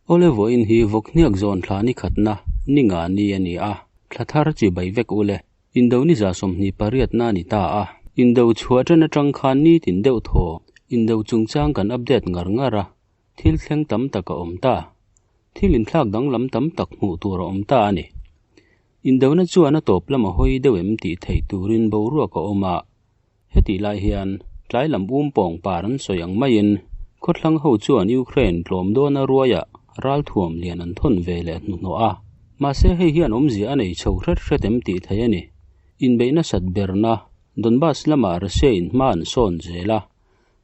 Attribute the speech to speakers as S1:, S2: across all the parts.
S1: Awle vawiin hi vawkhniak zawn thla ni khatna ni nga ni a ni a, thla thar chi bai vek ule. Indo ni 28 na ni ta a, indo chhuah ṭan aṭang khan nitin deuh thaw indo chungchang kan update ngar ngar a, thil thleng tam tak a awm ta. Thil inthlak danglam tam tak hmuh tur a awm ta a ni. Indona chuan a tawp lam a hawi deuh em tih theih turin boruak a awm a, Hetih lai hian tlai lam um pawng par an sawi ang maiin khawthlang ho chuan Ukraine tlawm dawna ruaiah ralthuam lian an thawn ve leh hnuhnawh a. Mahse hei hian awmzia a nei chho hret hret em tih theih a ni. Inbeih nasat berna Donbas lamah Russia in hma an sawn zel a.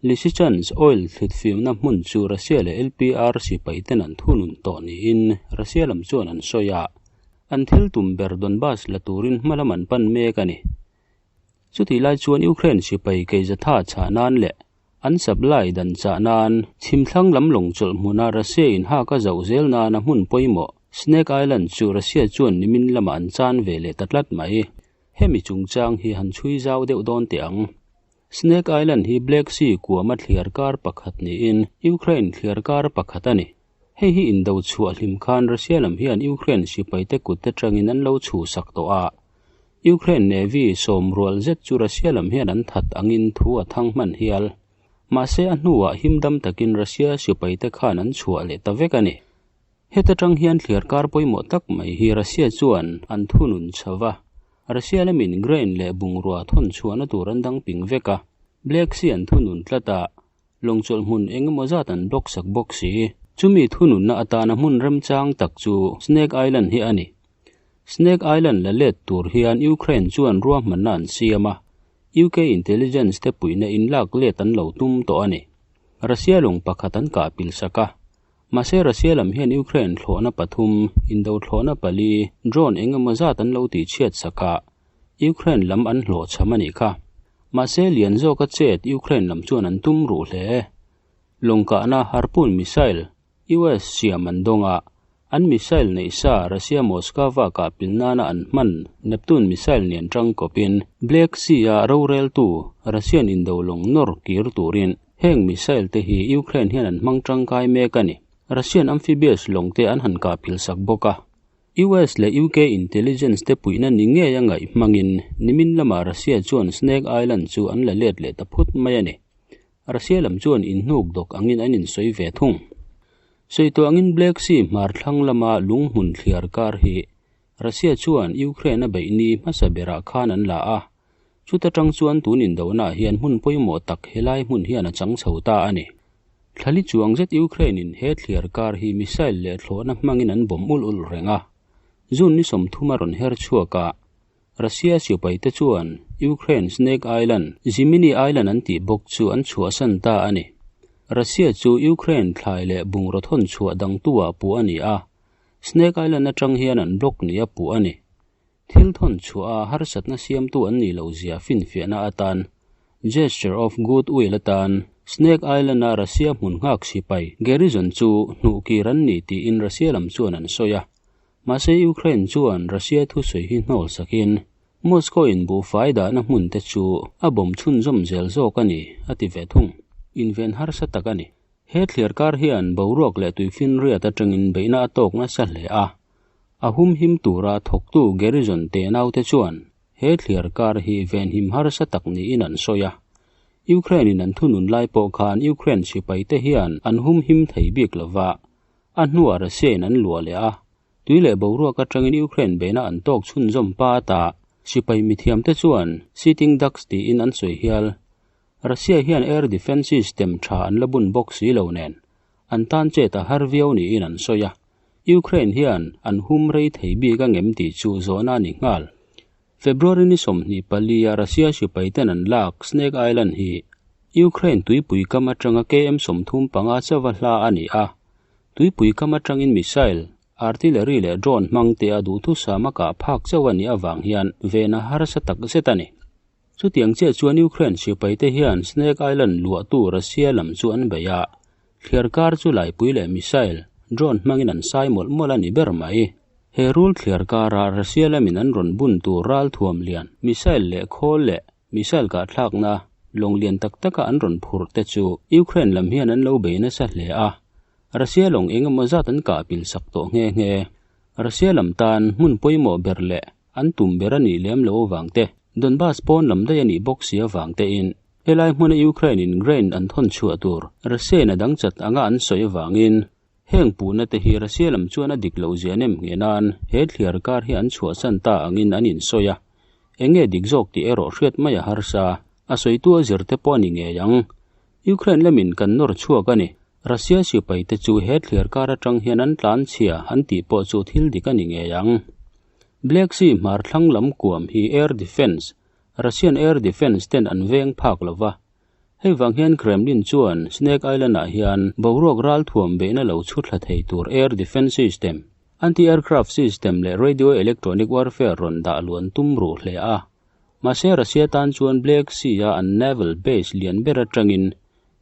S1: Lysychansk oil thlitfimna hmun chu Russia leh LPR sipai ten an thunun tawh niin Russia lam chuan an sawi a. An thil tum ber Donbas la turin hma lam an pan mek a ni. Chutih lai chuan Ukraine sipai keizatha chah nan leh an supply dan chah nan chhimthlang lam lawng chawlh hmuna Russia in hak a zauh zel nana hmun pawimawh Snake Island chu Russia chuan nimin lamah an chan ve leh ta tlat mai. Hemi chungchang hi han chhui zau deuh dawn teh ang. Snake Island hi Black Sea kuama thliar kar pakhat niin Ukraine thliar kar pakhat a ni. Hei hi indo chhuah hlim khan Russia lam hian Ukraine sipaite kut te tangin an lo chhuhsak tawh a. Ukraine Navy sawm rual zet chu Russia lam hian an that angin thu a thang hman hial. Mahse a hnuah himdam takin Russia sipaite khan an chhuah leh ta vek a ni. Heta tang hian thliar kar pawimawh tak mai hi Russia chuan an thunun chho va. Russia lamin grain leh bungrua thawn chhuahna tur an dang ping vek a. Black Sea an thunun tlat a, lawngchawlh hmun eng emaw zat an block sak bawk si. Chumi thununna atana hmun remchang tak chu Snake Island hi a ni. Snake Island la let tur hian Ukraine chuan ruahmanna an siam a, UK intelligence te puihna in lak let an lo tum tawh a ni. Russia lawng pakhat an kah pil sak a, mahse Russia lam hian Ukraine thlawhna pathum, indo thlawhna pali, drone eng emaw zat an lo tihchhiat sak a, Ukraine lam an hlawhchham a nih kha. Mahse lian zawka chet Ukraine lam chuan an tum ruh hle. Lawng kahna Harpoon missile US siam an dawng a, an missile neih sa Russia Moskva kah pil nana an hman Neptune missile nen tang kawpin Black Sea-a roreltu Russian indo lawng nawr kir turin heng missile te hi Ukraine hian an hmang tangkai mek a ni. Russian amphibious lawng te an han kah pil sak bawk a. US leh UK intelligence te puihna ni ngei a ngaih hmangin nimin lamah Russia chuan Snake Island chu an la let leh ta phut mai a ni. Russia lam chuan inhnuk dawk angin an insawi ve thung. Sawi tawh angin Black Sea hmar thlang lama lung hmun thliar kar hi Russia chuan Ukraine a beih ni hmasa berah khan an la a, chuta tang chuan tun indohnaah hian hmun pawimawh tak helai hmun hian a chang chho ta a ni. Thlali chuang zet Ukraine in he thliar kar hi missile leh thlawhna hmangin an bawm ulh ulh reng a, June ni 30 a rawn her chhuak a, Russia sipaite chuan Ukraine Snake Island, Zimini Island an tih bawk chu an chhuahsan ta a ni. Russia chu Ukraine thlai leh bungraw thawn chhuah dangtu-ah puh a ni a, Snake Island atang hian an block nia puh a ni. Thil thawn chhuah a harsatna siamtu an nih loh zia finfiahna atan Gesture of Goodwill atan Snake Island-a Russia hmun nghak sipai garrison chu hnuhkir an ni tiin Russia lam chuan an sawi a. Mahse Ukraine chuan Russia thusawi hi hnawl sakin Moscow in buhfai dahna hmun te chu a bawm chhunzawm zel zawk a ni a ti ve thung. Inven harsa tak a ni. He thliar kar hian boruak leh tuifinriat atangin beihna a tawk nasa hle a. A humhim tura thawktu Garrison te naute chuan he thliar kar hi venhim harsa tak niin an sawi a. Ukraine in an thunun lai pawh khan Ukraine sipaite hian an humhim thei bik lova, a hnuah Russia in an luah leh a. Tui leh boruak atangin Ukraine beihna an tawk chhunzawm pa ata sipai mithiamte chuan sitting ducks tiin an sawi hial. Russia hian air defence system tha an la bun bawk si lo nen an tan chet a har viau niin an sawi a. Ukraine hian an hum rei thei bik a ngem tih chu zawhna a ni nghal. February ni 24 a Russia sipai ten an lak Snake Island hi Ukraine tuipui kam atanga KM 35 chauha hla a ni a. Tuipui kam atangin missile, artillery leh drone hmang te a duhthusam a kah phak chauh a nih avang hian ven a harsa tak zet a ni. Chutiang chiah chuan Ukraine sipai te hian Snake Island luahtu Russia lam chu an bei a, thliar kar chu laipui leh missile, drone hmangin an sai mawlh mawlh a ni ber mai. He rul thliar karah Russia lamin an rawn bun tur ralthuam lian, missile leh khawl leh missile kahthlakna lawng lian tak taka an rawn phurh te chu Ukraine lam hian an lo bei nasa hle a. Russia lawng eng emaw zat an kah pil sak tawh nghe nghe. Russia lam tan hmun pawimawh ber leh an tum ber a nih lem lo avang te, Donbas pawn lam daih a nih bawk si avang tein helai hmuna Ukraine in grain an thawn chhuah tur Russia in a dang chat anga an sawi avangin heng puhna te hi Russia lam chuan a dik loh zia nem ngheh nan he thliar kar hi an chhuahsan ta angin an insawi a, eng nge dik zawk tih erawh hriat mai a harsa, a sawitu a zir te pawh a ni ngei ang. Ukraine lamin kan nawr chhuak a ni. Russia sipai te chu he thliar kar atang hian an tlan chhia an tih pawh chu thil dik a ni ngei ang. Black Sea hmar thlang lam kuam hi air defence, Russian air defence ten an veng phak lo va. Hei vang hian Kremlin chuan Snake Island ah hian boruak ralthuam beihna lo chhu thla thei tur air defence system, anti-aircraft system leh radio electronic warfare rawn dah luan tum ruh hle a. Mahse Russia tan chuan Black Sea a an naval base lian ber atangin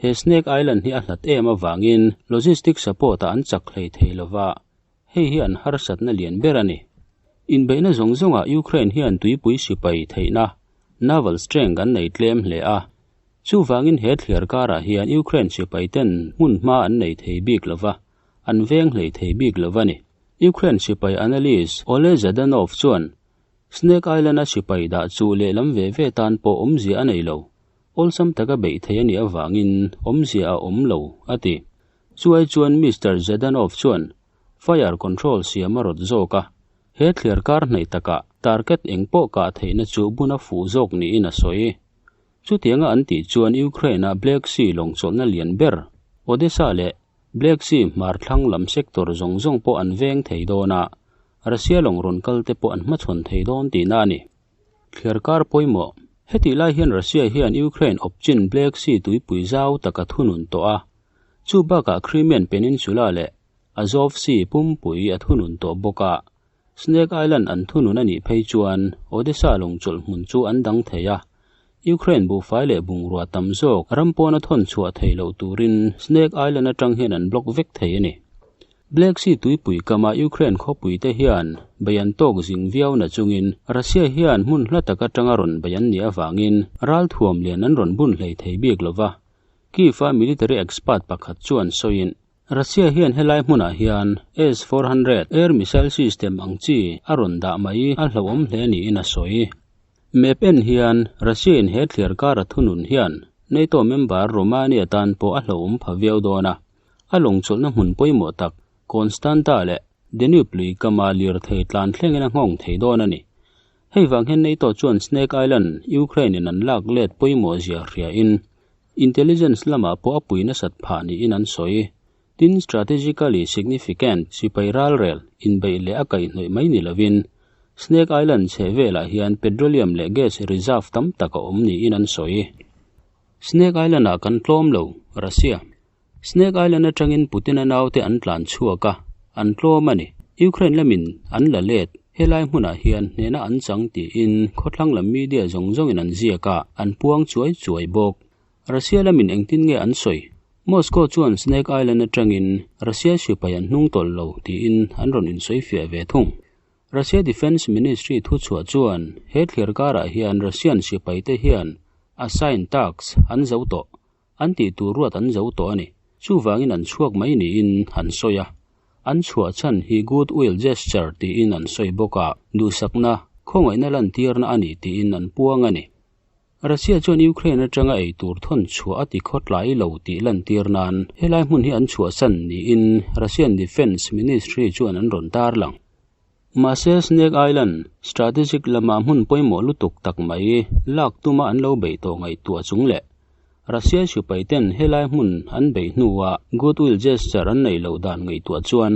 S1: he Snake Island hi a hlat em avangin logistic support ah an chak hlei thei lova, hei hi an harsatna lian ber a ni. Inbeihna zawng zawngah Ukraine hian tuipui sipai theihna, naval strength, an nei tlem hle a. Chuvangin he thliar karah hian Ukraine sipai ten hmun hma an nei thei bik lova, an veng hlei thei bik lova ni. Ukraine sipai analyst Oleh Zhadanov chuan Snake Island-a sipai dah chu lehlam ve ve tan pawh awmzia a nei lo. Awlsam taka beih thei a nih avangin awmzia a awm lo, a ti. Chuai chuan Mister Zhadanov chuan fire control siam a rawt zawk a, he thliar kar hnaih takah target eng pawh kah theihna chu bun a fuh zawk niin a sawi. Chutianga an tih chuan Ukraine-a Black Sea lawng chawlhna lian ber, Odesa leh Black Sea hmar thlang lam sector zawng zawng pawh an veng thei dawn a, Russia lawng rawn kal te pawh an hmachhawn thei dawn tihna a ni. Thliar kar pawimawh, Hetih lai hian Russia hian Ukraine awpchin Black Sea tuipui zau tak a thunun tawh a, chu bakah Crimean Peninsula leh Azov Sea pumpui a thunun tawh bawk a. Snake Island an thunun a nih phei chuan Odesa lawng chawlh hmun chu an dang thei a, Ukraine buhfai leh bungrua tam zawk ram pawna thawn chhuah thei loh turin Snake Island atang hian an block vek thei a ni. Black Sea tuipui kama Ukraine khawpui te hian bei an tawk zing viau na chungin Russia hian hmun hla tak atanga rawn bei an nih avangin ralthuam lian an rawn bun hlei thei bik lova, Kyiv-a military expert pakhat chuan sawiin, Russia hian helai hmunah hian S 400 air missile system ang chi a rawn dah mai a hlauhawm hle niin a sawi. Map en hian Russia in he thliar kara thunun hian NATO member Romania tan pawh a hlauhawm pha viau dawn a, a lawng chawlhna hmun pawimawh tak Constanta leh Danube lui kama lirthei tlan thlengin a nghawng thei dawn a ni. Hei vang hian NATO chuan Snake Island, Ukraine in an lak let pawimawh zia hriain intelligence lamah pawh a pui nasat phah niin an sawi. Tin, strategically significant sipai ralrel inbeih leh a kaihhnawih mai ni lovin Snake Island chheh velah hian petroleum leh gas reserve tam tak a awm niin an sawi. Snake Island-ah kan tlawm lo, Russia. Snake Island atangin Putin-a naute an tlan chhuak a, an tlawm a ni. Ukraine lamin an la let, helai hmunah hian hnehna an chang tiin khawthlang lam media zawng zawngin an ziak a, an puang chuai chuai bawk. Russia lamin engtin nge an sawi? Moscow chuan Snake Island atangin Russia sipai an hnung tawlh lo tiin an rawn insawifiah ve thung. Russia Defence Ministry thuchhuah chuan he thliar karah hian Russian sipaite hian assigned tasks an zo tawh. An tih tur ruat an zo tawh a ni. Chuvangin an chhuak mai niin an sawi a. An chhuah chhan hi good will gesture tiin an sawi bawk a, duhsakna, khawngaihna lantirna a ni tiin an puang a ni. Russia chuan Ukraine atanga ei tur thawn chhuah a ti khawtlai lo tih lantir nan helai hmun hi an chhuahsan niin Russian Defence Ministry chuan an rawn tarlang. Mahse Snake Island strategic lama hmun pawimawh lutuk tak mai lak tuma an lo beih tawh ngaihtuah chung leh Russia sipai ten helai hmun an beih hnuah goodwill gesture an neih loh dan ngaihtuah chuan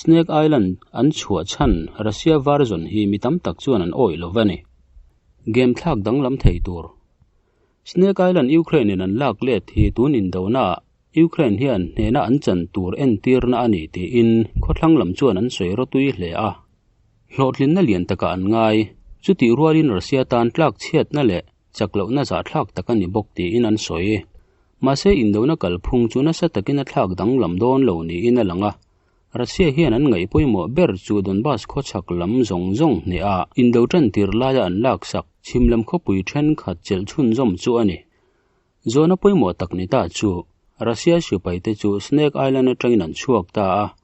S1: Snake Island an chhuah chhan Russia version hi mi tam tak chuan an awih lo va ni. Game thlak danglam thei tur Snake Island Ukraine in an lak let hi tun indonaah Ukraine hian hnehna an chan tur entirna a ni tiin khawthlang lam chuan an sawi rawtui hle a. Hlawhtlinna lian takah an ngai. Chutih rualin Russia tan tlak chhiatna leh chak lohna zahthlak tak a ni bawk tiin an sawi. Mahse indona kalphung chu nasa takin a thlak danglam dawn lo niin a lang a. Russia hian an ngaih pawimawh ber chu Donbas khawchhak lam zawng zawng hneha indo tan tir laia an laksak chhim lam khawpui thenkhat chelh chhunzawm chu a ni. Zawhna pawimawh tak ni ta chu, Russia sipaite chu Snake Island atangin an chhuak ta a.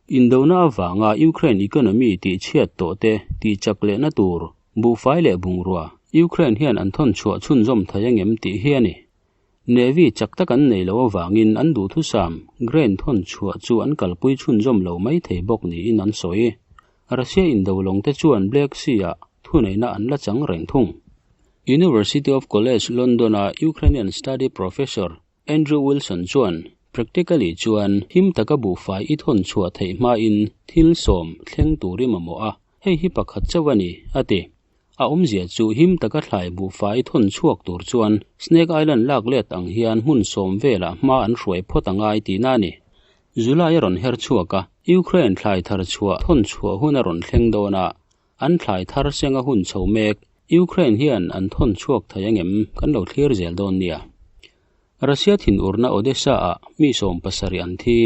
S1: Indona avanga Ukraine economy tihchhiat tawh te tihchak lehna tur buhfai leh bungrua Ukraine hian an thawn chhuah chhunzawm thei angem tih hi a ni. Navy chak tak an nei loh avangin an duhthusam grain thawn chhuah chu an kalpui chhunzawm lo mai thei bawk niin an sawi. Russia indo lawng te chuan Black Sea-ah thuneihna an la chang reng thung. University of College London-a Ukrainian Study Professor Andrew Wilson chuan, Practically chuan him taka buhfai i thawn chhuah theih hmain thil sawm thleng tur i mamawh a, hei hi pakhat chauh a ni, a ti. A awmzia chu him taka thlai buhfai thawn chhuak tur chuan Snake Island lak let ang hian hmun sawm velah hma an hruai phawt a ngai tihna a ni. July a rawn her chhuak a, Ukraine thlai thar chhuah thawn chhuah hun a rawn thleng dawn a, an thlai thar seng a hun chho mek. Ukraine hian an thawn chhuak thei angem kan lo thlir zel dawn nia. Russia thinurna Odessa-ah mi 70 an thi.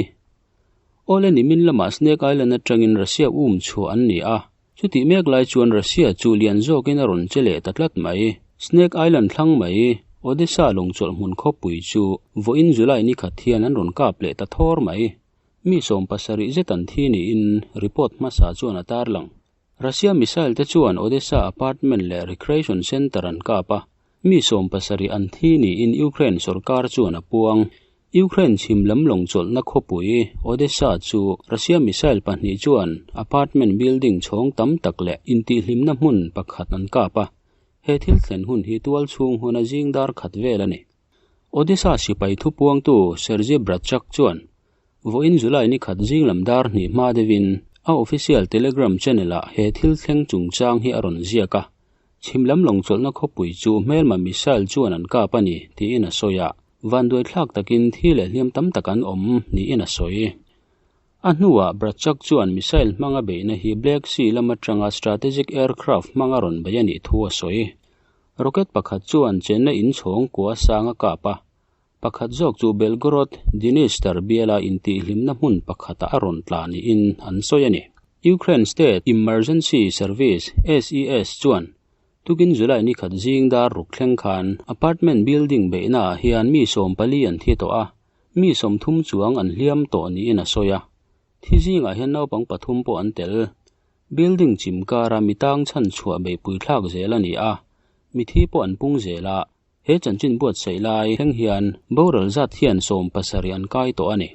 S1: Awle nimin lamah Snake Island atangin Russia um chhuah an ni a, Chutih mek lai chuan Russia chu lian zawkin a rawn che leh ta tlat mai. Snake Island thlang mai, Odessa lawngchawlh hmun khawpui chu vawiin July ni khat hian an rawn kap leh ta thawr mai. Mi 70 zet an thi niin report hmasa chuan a tarlang. Russia missile te chuan Odessa apartment leh recreation center an kap a, Mi 70 an thi niin Ukraine sorkar chuan a puang. Ukraine chhim lam lawng chawlhna khawpui Odessa chu Russia missile pahnih chuan apartment building chhawng tam tak leh intihhlimna hmun pakhat an kap a. He thil thlen hun hi tual chhung huna zing dar khat vel a ni. Odessa sipai thupuangtu Sergei Bratchuk chuan Vawiin July ni khat zing lam dar hnih hma deuhin a official Telegram channel-ah he thil thleng chungchang hi a rawn ziak a, chhim lam lawng chawlhna khawpui chu hmelma missile chuan an kap a ni tiin a sawi a, vanduai thlak takin thi leh hliam tam tak an awm niin a sawi. A hnuah Bratchuk chuan missile hmanga beihna hi Black Sea lam atanga strategic aircraft hmanga rawn bei a nih thu a sawi. Rocket pakhat chuan chenna inchhawng kua sang a kap a, Pakhat zawk chu Belgorod, Dniester biala intihhlimna hmun pakhatah a rawn tla niin an sawi a ni. Ukraine State Emergency Service, SES, chuan tukin July ni khat zing dar ruk thleng khan apartment building beihnaah hian mi 14 an thi tawh a, mi 30 chuang an hliam tawh niin a sawi a. Thi zingah hian naupang pathum pawh an tel. Building chim kara mi tang chhan chhuah beihpui thlak zel a ni a, mithi pawh an pung zel a. He chanchin buatsaih lai thleng hian boral zat hian 70 an kai tawh a ni.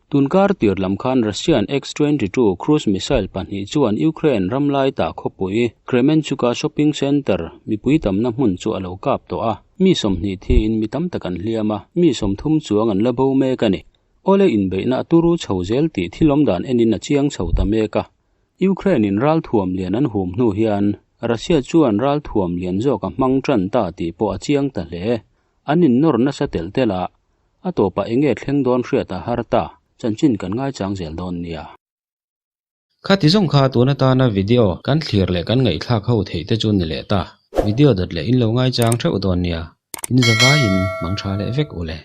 S1: Tunkar tir lam khan Russian X-22 cruise missile pahnih chuan Ukraine ram lai tah khawpui Kremenchuk-a shopping centre mipui tamna hmun chu a lo kap tawh a. Mi 20 thiin mi tam tak an hliam a, mi 30 chuang an la bo mek a ni. Awle inbeihna a turu chho zel tih thilawm dan enin a chiang chho ta mek a. Ukraine-in ralthuam lian an hum hnu hian Russia chuan ralthuam lian zawk a hmang tan ta tih pawh a chiang ta hle. An innawr nasa telh telh a, a tawpah eng nge thleng dawn hriat a har ta, chanchin kan ngaichang zel dawn nia.
S2: Khati zawng kha tun atana video kan thlir leh kan ngaihthlak ho theih te chu ni leh ta. Video dawt leh in lo ngaichang theuh dawn nia. In zavaiin mang tha leh vek u le.